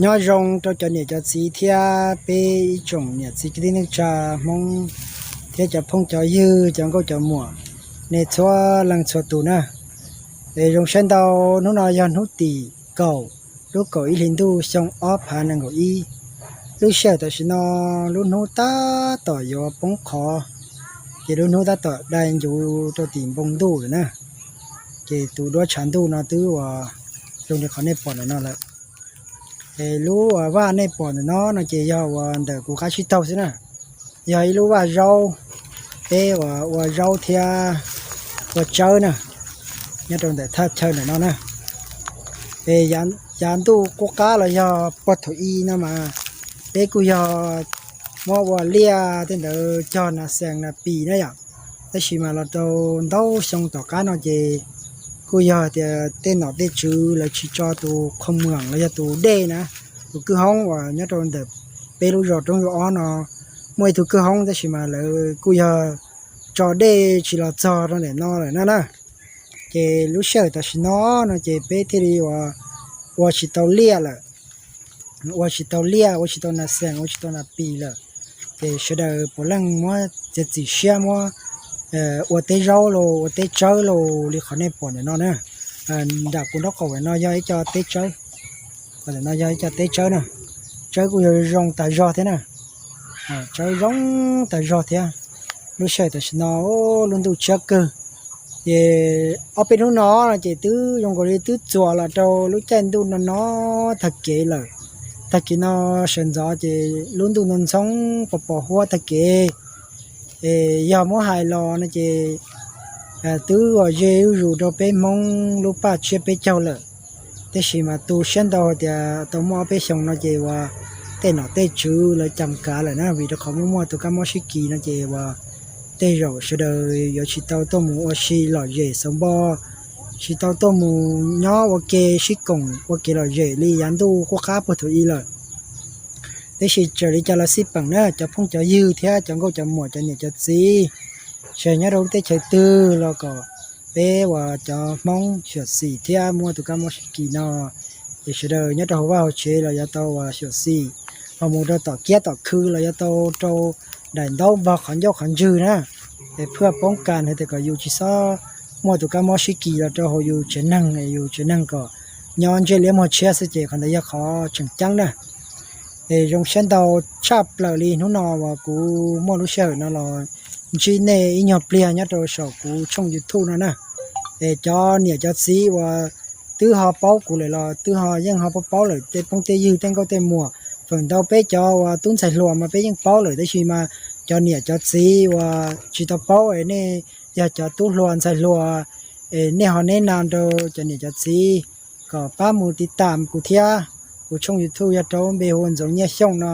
Nyob zoo rau cov niam cov txiv thiab peb ib tsoom niam txiv kwv tij neej tsa Hmoob thiab cov phooj cov ywg, cov nkauj cov muam, nej txhua leej txhua tus na. Es zoo siab ntau, hnub no yog hnub tim kaum lub kaum ib hlis ntuj xyoo ob phav nees nkaum ib. Lub sij hawm tam sim no lub hnub tab tom yuav poob qho, ces lub hnub tab tom dai ncuv rau tim npoo ntuj lawm na. Ces tus duab tshav ntuj no twb uas zoo li qhov nej pom ntawm no lawm. Es lub uas vaj nej pom ntawm no no ces yog uas ntawm kuv qab tsib taug xwb na. Yog ib lub vaj zaub, peb uas ua zaub thiab ua tsawb na, nyob rau ntawm thaj chaw ntawm no na. Es yav ntuj qub qab los yog puag thaum i no mas peb kuj yog muab ua liaj tej ntawd cog nas xees nas pis na yom. Tab sis mas los rau ntau xyoo tom qab no ces kuj yog tias tej nom tej tswv lawv tsis tso tus qhoo mweem los yog tus dej na, tus kwj hoob uas nyob rau ntawm peb lub zos Roob Yuv Ob no muaj ib tug kwj hoob, tab sis mas lawv kuj yog tso dej tsis los txog rau ntawm no lawm na na. Ces lub sij hawm tam sim no no ces peb thiaj li uas ua tsis tau liaj lawm, ua tsis tau liaj, ua tsis tau nas xees, ua tsis tau nas pis lawm. Ces sawv daws puav leej muab txiav txim siab muab ua teb zaub los ua teb tsawb los li qhov nej pom ntawm no na. Nram kuv nraub qaum no yog ib co teb tsawb, no yog ib co teb tsawb na. Tsawb kuj yog zoo tas zog thiab na, tsawb zoo tas zog thiab. Lub sij hawm tam sim no lub ntuj tshiab kawg. Ces ob peb hnub no no ces twb zoo nkaus li twb txuas los rau lub caij ntuj no no tag kev lawm. Tag kis no sawv ntxov ces lub ntuj no ntxhoo pos pos huab tag kev. Es yog muab hais los no ces twb uas ze zuj zus rau peb Hmoob lub paj tsiab peb caug lawm. Tab sis mas tu siab ntau hais tias tau muaj ob peb xyoos no ces uas tej nom tej tswv lawv cam kav lawm na, vim rau qhov muaj muaj tus kab mob sib kis no ces uas tej zaum sawv daws yuav tsis tau tuaj mus ua si lom zem xauv npo, tsis tau tuaj mus nyob ua ke sib koom ua kev lom zem li yav ntuj qub qab puag thaum i lawm. Tab sis txawm li cas los xij peem na cov phooj cov ywg thiab cov nkauj cov muam cov niam cov txiv, tsis hais nyob rau lub teb chaws twg los kom peb uas cov Hmoob xyuam xim thiab muaj tus kab mob sib kis no, ces sawv daws nyob rau hauv vaj hauv tsev los yuav tau uas xyuam xim, ho mus rau tom kiab tom khw los yuav tau rau daim ntaub npog qhov ncauj qhov ntswg na, es phwaj poob kas hais tias kom yus tsis txhob muaj tus kab mob sib kis los rau hauv yus tsev neeg, yus tsev neeg kom nyob ntsej liab muag tshiab xwb ces qhov ntawd yog qhov tseem ceeb na. Es zoo siab ntau tshaj plaws li hnub no uas kuv muaj lub sij hawm no los ntsib nej ib nyuag pliag nyob rau saum kuv tshooj YouTube no na. Es cov niam cov txiv uas twb ho paub kuv lawm los twb ho yeej ho paub paub lawm, tej phooj tej ywg tej nkauj tej muam, feem ntau peb cov uas tub ntxhais hluas mas peb yeej paub lawm, tab sis mas cov niam cov txiv uas tsis tau paub es nej yog cov tub hluas ntxhais hluas, es nej ho neb na rau cov niam cov txiv kom pab mus tiv tam kuv thiab. Kuv tshooj YouTube yog rau npe hu ua Ntxoov Nyiaj Xyooj no,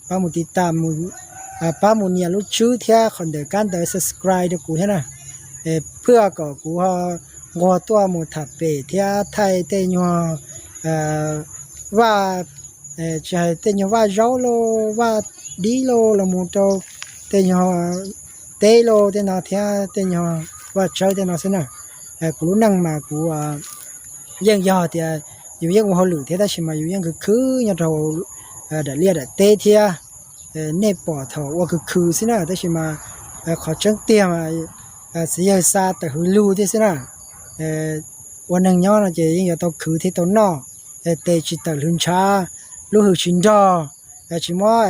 pab mus tiv tam, pab mus nias lub tswb thiab qhov ntawm kab ntawv subscribe rau kuv thiab na. Phwaj kom kuv ho nquag tuaj mus tham pem thiab thaij tej nyuag vaj, tsis hais tej nyuag vaj zaub lauj, vaj dib lauj, los mus rau tej nyuag teb lauj tej no thiab tej nyuag vaj tsawb tej no xwb na. Kuv lub neej mas kuv yeej yog tias yus yeej ua hauj lwm thiab tab sis mas yus yeej khwv khwv nyob rau daim liaj daim teb thiab. Nej pom thaum ua khwv khwv xwb na, tab sis mas qhov tseeb tiag mas txiv yawg xa tawm hwv lug thiab xwb na. Ua neeg nyob no ces yeej yuav tau khwv thiab tau noj, tes tsis tawm hlwv ntshav, lub hws tsis nrog, tsis muab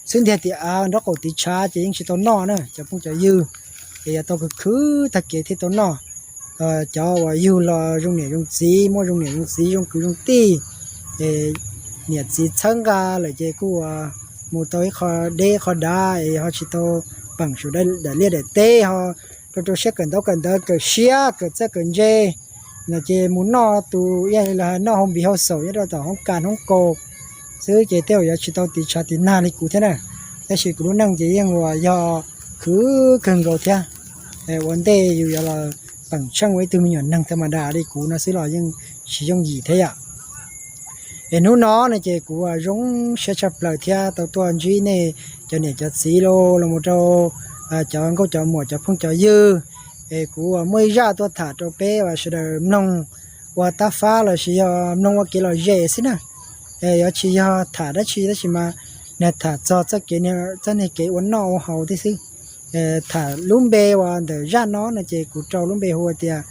xwb ntiag tias av nraub qaum tiv tshav ces yeej tsis tau noj na cov phooj cov ywg. Es yuav tau khwv khwv tag kev thiaj tau noj. Cov uas yug los zoo niam zoo txiv, muaj zoo niam zoo txiv zoo kwv zoo tij, niam txiv txhawb nqa lawm ces kuj mus tau ib qho deb qho dav es ho tsis tau peem saum daim liaj daim teb ho rau rau siab kawm ntaub kawm ntawv kawm siab kawm txawj kawm ntse no ces mus noj tus ib yam li los noj hauv npiv hauv xaum nyob rau tom hoob kas hoob kaus xwb ces tej zaum yuav tsis tau tiv tshav tiv nag li kuv thiab na. Tab sis kuv lub neej ces yeej uas yog khwv kawg nkaus thiab. Ua ntej yus yuav los peem tsheej ua ib tug me nyuam neeg tha ma das li kuv no xwb los yeej tsis yooj yim thiab yom. Es hnub no no ces kuv zoo siab tshaj plaws thiab tau tuaj ntsib nej cov niam cov txiv los los mus rau cov nkauj cov muam cov phooj cov ywg. Es kuv muaj ib zaj tuaj tham rau peb uas sawv daws mloog ua tab fab los sis yog mloog ua kev lom zem xwb na. Yuav tsis yog tham dab tsi tab sis mas nws tham txog txoj kev, txoj niag kev ua noj ua haus tib xwb. Tham lub npe uas ntawm zaj no no ces kuv rau lub npe hu tias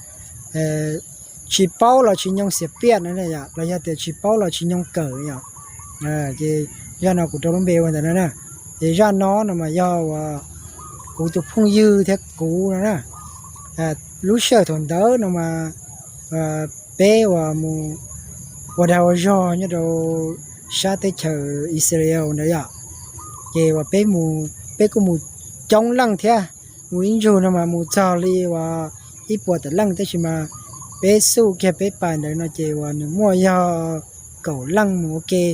tsis paub los tsis nyoo xiam piaj no, los yog tias tsis paub los tsis nyoo kawm yom. Ces zaj no kuv rau lub npe ua ntawd no na. Ces zaj no no mas yog uas kuv tus phooj ywg thiab kuv no na. Lub sij hawm thaum ntawd no mas peb uas mus ua dag ua zog nyob rau sab teb chaws Israel ntawd yom. Ces uas peb mus, peb kuj mus coob leej thiab, mus ib ntsug no mas mus txog li uas ib puas tawm leej, tab sis mas peb xuj kiag peb pais ntawd no ces uas nws muaj yog kaum leej mus ua ke,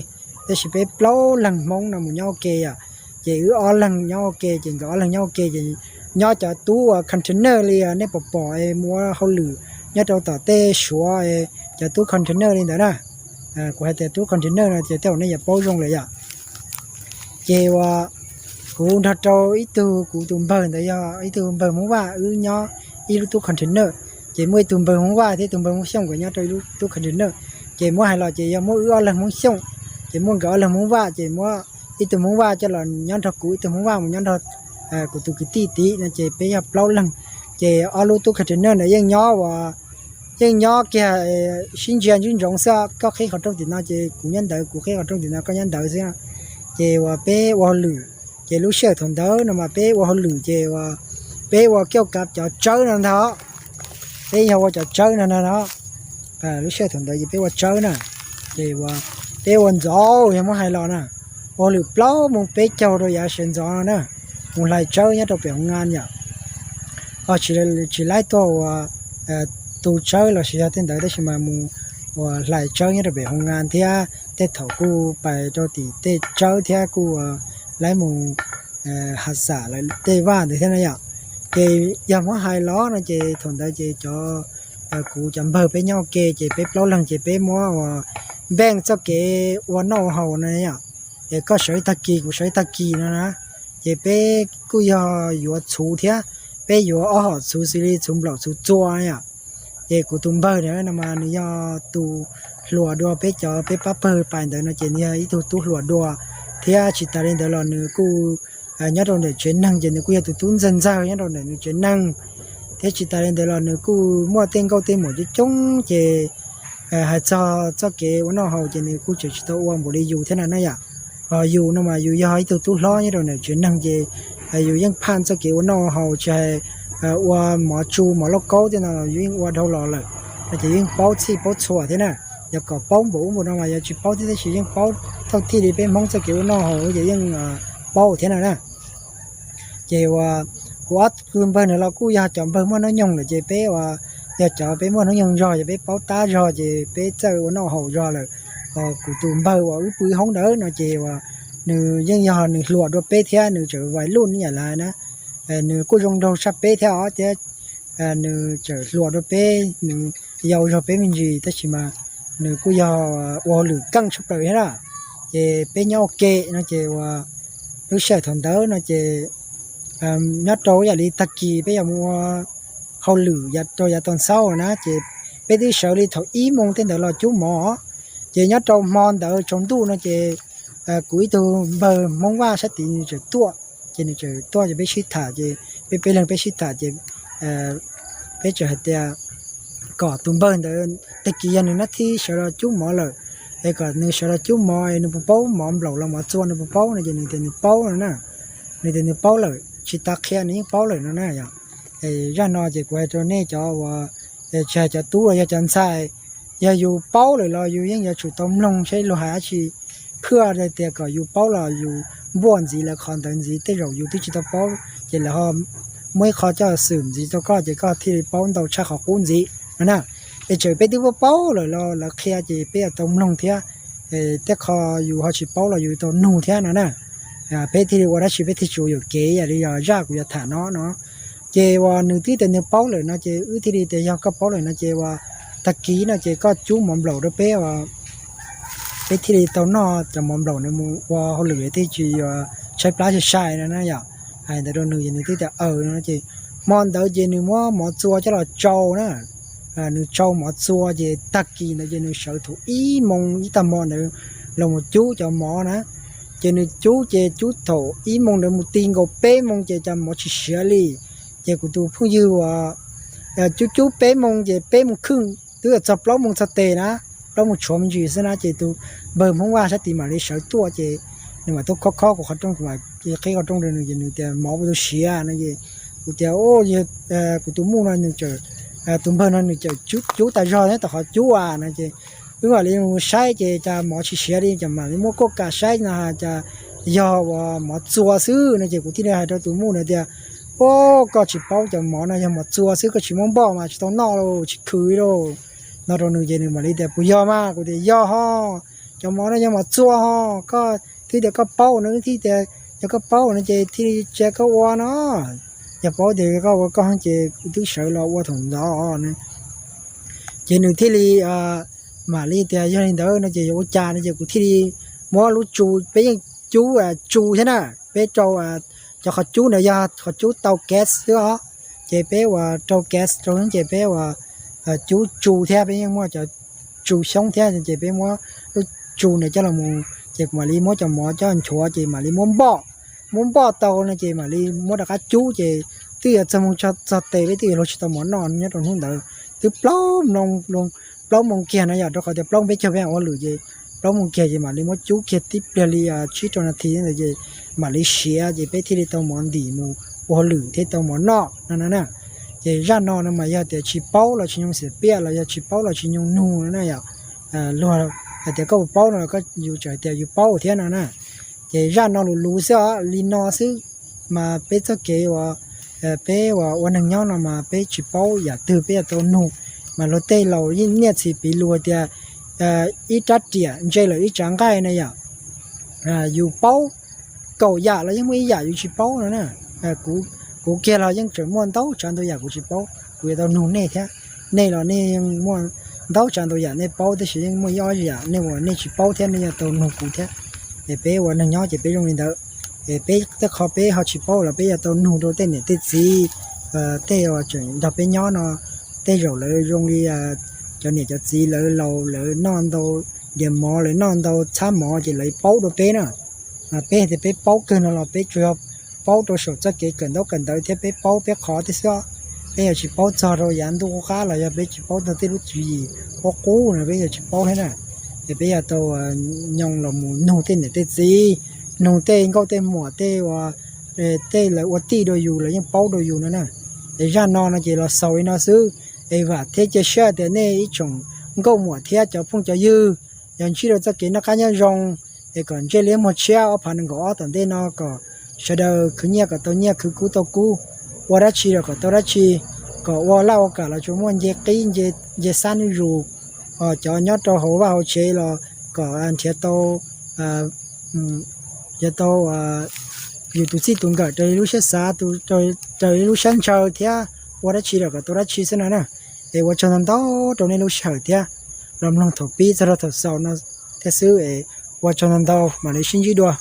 tab sis peb plaub leeg Hmoob no mus nyob ua ke yom. Ces wb ob leeg nyob ua ke, ces nkawd ob leeg nyob ua ke, ces nyob cov tub uas container li nej pom pom mus ua hauj lwm nyob rau tom tej Suav, cov tub container li ntawd na. Kuv hais tias tub container no ces tej zaum nej yuav paub zoo lawm yom. Ces uas kuv nrog rau ib tug, kuv tus npawg ntawd yog ib tug npawg Hmoob Vaj, wb nyob ib lub tub container. Ces muaj ib tug npawg Hmoob Vaj thiab ib tug npawg Hmoob Xyooj nkawd nyob rau ib lub tub container. Ces muab hais los ces yog muab wb ob leeg Hmoob Xyooj, ces muaj nkawd ob leeg Hmoob Vaj, ces muab ib tug Hmoob Vaj coj los nyob nrog kuv, ib tug Hmoob Vaj mus nyob nrog kuv tus kwv tij tid no, ces peb yog plaub leeg. Ces ob lub tub container ntawd yeej nyob uas, yeej nyob kiag sib ntsia ntsoov xwb, koj qhib qhov rooj tim no ces kuv nyob ntawd, kuv qhib qhov rooj tim no koj nyob ntawd xwb. Ces uas peb ua hauj lwm, ces lub sij hawm thaum ntawd no mas peb ua hauj lwm ces uas peb ua kiauj kav cov tsawb no ntag. Peb yog ua cov tsawb no ntag no. Lub sij hawm thaum ntawd ces peb ua tsawb na, ces uas peb ua ntxov yog muab hais los na, ua hauj lwm plaub moos peb caug rau yav sawv ntxov no na, mus hlais tsawb nyob rau pem hoo ngan yom. Ho tsis laib tuaj uas tu tsawb los sis yog tej ntawd, tab sis mas mus uas hlais tsawb nyob rau pem hoo ngan thiab tej thaum kuj pais rau tim tej tsawb thiab kuj laib mus has xam lawv tej vaj ntawd thiab na yom. Ces yog muab hais los no ces thaum ntawd ces cov, kuv cov npawg peb nyob ua ke ces peb plaub leeg ces peb muab uas npeej txoj kev ua noj ua haus no yom. Es koj sawv ib tag kis kuv sawv ib tag kis no na, ces peb kuj yog yuav txhuv thiab, peb yuav ob hom txhuv xws li txhuv nplaum txhuv txua yom. Ces kuv tus npawg na no mas nws yog tus hluas dua peb cov, peb pab pawg pais ntawd no ces nws yog ib tug tub hluas dua, thiab tsis tas li ntawd los nws kuj nyob rau ntawm tsev neeg ces nws kuj yog tus tub ntxawg ntxawg nyob rau ntawm nws tsev neeg, thiab tsis tas li ntawd los nws kuj muaj tej nkauj tej muam coob coob ces hais txog txoj kev ua noj haus ces nws kuj tseem tsis tau ua npaum li yus thiab na na yom. Ho yus no mas yus yog ib tug tub hlob nyob rau ntawm tsev neeg ces yus yeej phaj txoj kev ua noj haus, tsis hais ua mov tsu mov lauj kaub tej no yus yeej ua dhau los lawm no ces yus yeej paub txhij paub txhua thiab na. Yog kom paub npaum ub npaum no mas yog tsis paub thiab, tab sis yeej paub thauj thij li peb Hmoob txoj kev ua noj haus ces yeej paub thiab na na. Ces uas kuv ob tug npawg ntawd los kuj yog cov npawg muaj hnub nyoog lawm ces peb uas yog cov peb muaj hnub nyoog zog ces peb paub tab zog ces peb txawj ua noj haus zog lawm. Ho kuv tus npawg uas wb pw ib hoob ntawd no ces uas nws yeej yog nws hluas dua peb thiab nws tseem vais luj ib yam li na. Nws kuj zoo nraug tshaj peb thiab os, thiab nws tseem hluas dua peb, nws yau zog peb me ntsis tab sis mas nws kuj yog ua hauj lwm keej tshaj plaws thiab na. Ces peb nyob ua ke no ces uas lub sij hawm thaum ntawd no ces nyob rau yam li tag kis peb yog mus ua hauj lwm rau yav tau ntxaub na ces peb twb sawv li thaum ib moos tej ntawd los cub mov. Ces nyob rau hmo ntawd tsaus ntuj no ces kuv ib tug npawg Hmoob Vaj sab tid nws tseem tuaj, ces nws tseem tuaj ces peb sib tham ces peb peb leeg peb sib tham ces peb tseem hais tias kom tus npawg ntawd tag kis yog nws nab thib sawv los cub mov lawm, es kom nws sawv los cub mov es nws puas paub mov nplaum los mov txua nws puas paub no ces nws tias nws paub no na. Nws tias nws paub lawm, tsis tas qhia nws yeej paub lawm no na yom. Zaj no ces kuv hais rau nej cov uas tsis hais cov tub los yog cov ntxhais, yog yus paub lawm los yus yeej yuav tsum tau mloog seb luag hais dab tsi. Phaj tias kom yus paub los yus npuaj ntxiv lawv qhov ntawd ntxiv, tej zaum yus twb tsis tau paub ces lawv ho muaj ib qho coj xwm ntxiv rau koj ces koj thiaj li paub ntau tshaj qhov qub ntxiv no na. Es txawm peb twb paub paub lawm los lawv qhia ces peb yuav tau mloog thiab. Tej qho yus ho tsis paub los yus tau nug thiab no na. Peb thiaj li ua dab tsi peb thiaj tsis ua yuam kev ib yam li yog zaj kuv yuav tham no no. Ces uas nws twb tias nws paub lawm no ces wb thiaj li tias yog koj paub lawm no ces uas tag kis no ces koj cub mov nplaum rau peb uas peb thiaj li tau noj cov mov nplaum no mus ua hauj lwm thiaj tsis yuav tshaib plab sai sai no na yom. Hais ntawd rau nws ces nws twb tias aws no ces hmo ntawd ces nws muab mov txua coj los tsau na. Nws tsau mov txua ces tag kis ntawd ces nws sawv thaum ib moos ib tag hmo ntawd los mus cub cov mov na. Ces nws cub ces cub thaum ib moos ntawd mus ti nkaus peb moos ces cov mov tsis siav li. Ces kuv tus phooj ywg uas cub cub peb moos ces peb moos kheej twb txog plaub moos txog tes na, plaub moos tshuav me ntsis xwb na ces tus npawg Hmoob Vaj sab tid mam li sawv tuaj ces nws mam tuaj khob khob kuv qhov rooj, kuv mam qhib qhov rooj rau nws ces nws tias mov puas tau siav no ces kuv tias kuv tus muj no nws, tus npawg no nws cub tas zog nyob tom qhov cub as no ces wb mam li mus saib ces cas mov tsis siav li ces mam li muab kuaj kam saib no cas yog uas mov txua xwb no ces kuv thiaj li hais rau tus muj na tias, Au, koj tsis paub cov mov no yog mov txua xwb, koj tsis muab npoj mas tsis tau noj los tsis khwv li lauj, no rau nws ces nws mam li tias, Puas yog mas? Kuv tias, Yog ho, cov mov no yog mov txua ho, koj thiaj tias koj paub no, thiaj tias yog koj paub no ces thiaj li tsa koj ua no, yog paub tias koj ua koj ces kuv twb sawv los ua thaum ntawd no. Ces nws thiaj li mam li tias, Yog li ntawd no ces yuav ua cas no ces kuv thiaj li muab lub tsu, peb yeej cub tsu thiab na, peb rau cov qhov cub ntawd yog qhov cub tau gas xwb os, ces peb uas rau gas rau ces peb uas cub tsu thiab, peb yeej muaj cov tsu xyoob thiab ces peb muab lub tsu ntawd coj los mus ces kuv mam li muab cov mov coj nchuav ces mam li muab npoj, muab npoj tau no ces mam li muab rov qab cub ces twb yuav txog moos txog tes peb twb yuav luag tsis tau mov noj nyob rau hnub ntawd, twb plaub moos kiag no yom, rau qhov tias plaub moos peb caug peb ua hauj lwm ces plaub moos kiag ces mam li muab cub kiag tib pliag li tsib rau nas this ntawd ces mam li siav ces peb thiaj li tau mov ntim mus ua hauj lwm thiab tau mov noj no na. Ces zaj no no mas yog tias tsis paub los tsis nyoog xiam piaj los yog tsis paub los tsis nyoog nug no na yom, luag hais tias koj puas paub no los koj yus tseem hais tias yus paub thiab no na. Ces zaj no lus luv xwb os, li no xwb mas peb txoj kev uas peb uas ua neeg nyob no mas peb tsis paub yam twg peb yuav tau nug, mas luag tej laus niaj txhis piv lus tias ib rab riam ntse lawm ib tsav nqaij na yom. Yus paub kaum yam los yeej muaj ib yam yus tsis paub no na. Kuv kiag los yeej tseem muaj ntau tsav ntau yam kuv tsis paub, kuv yuav tau nug nej thiab. Nej los nej yeej muaj ntau tsav ntau yam nej paub tab sis yeej muaj ib ob yam nej uas nej tsis paub thiab nej yuav tau nug kuv thiab. Es peb ua neeg nyob ces peb zoo li ntawd. Es peb tej qho peb ho tsis paub los peb yuav tau nug rau tej niam tej txiv, tej uas tseem nrog peb nyob no, tej zaum lawv zoo li cov niam cov txiv lawv laus lawv noj ntau diav mov, lawv noj ntau txhab mov ces lawv paub dua peb na. Peb tias peb paub kawg no los peb tsuas yog paub rau saum txoj kev kawm ntaub kawm ntawv thiab peb paub peb qhov thiab xwb. Peb yuav tsis paub txog rau yav ntuj qub qab los yog peb tsis paub txog tej lub tswv yim qub qub no peb yuav tsis paub thiab na. Es peb yuav tau nyoog los mus nug tej niam tej txiv, nug tej nkauj tej muam, tej uas tej lawv ua tij rau yus lawv yeej paub rau yus no na. Es zaj no no ces los xaus li no xwb. Es vam thiab cia siab tias nej ib tsoom nkauj muam thiab cov phooj cov ywg yog ntsib rau txoj kev noj qab nyob zoo, es kom ntsej liab muag tshiab ob phav nees nkaum ob tom ntej no kom sawv daws khwv nyiaj kom tau nyiaj, khwv kub tau kub, ua dab tsi los kom tau dab tsi, kom ua laj ua kam los tsuas muaj nce qib nce xab nub zus, cov nyob rau hauv vaj hauv tsev los kom nrhiav tau, nrhiav tau yus tus txij tus nkawm raws li lub siab xav, raws li lub siab ntshaw thiab ua dab tsi los kom tau dab tsi xwb no na. Es ua tsaug ntau ntau rau nej lub sij hawm thiab los mloog thaum pib txog rau thaum xaus no thiab xwb es ua tsaug ntau ntau, mam li sib ntsib dua.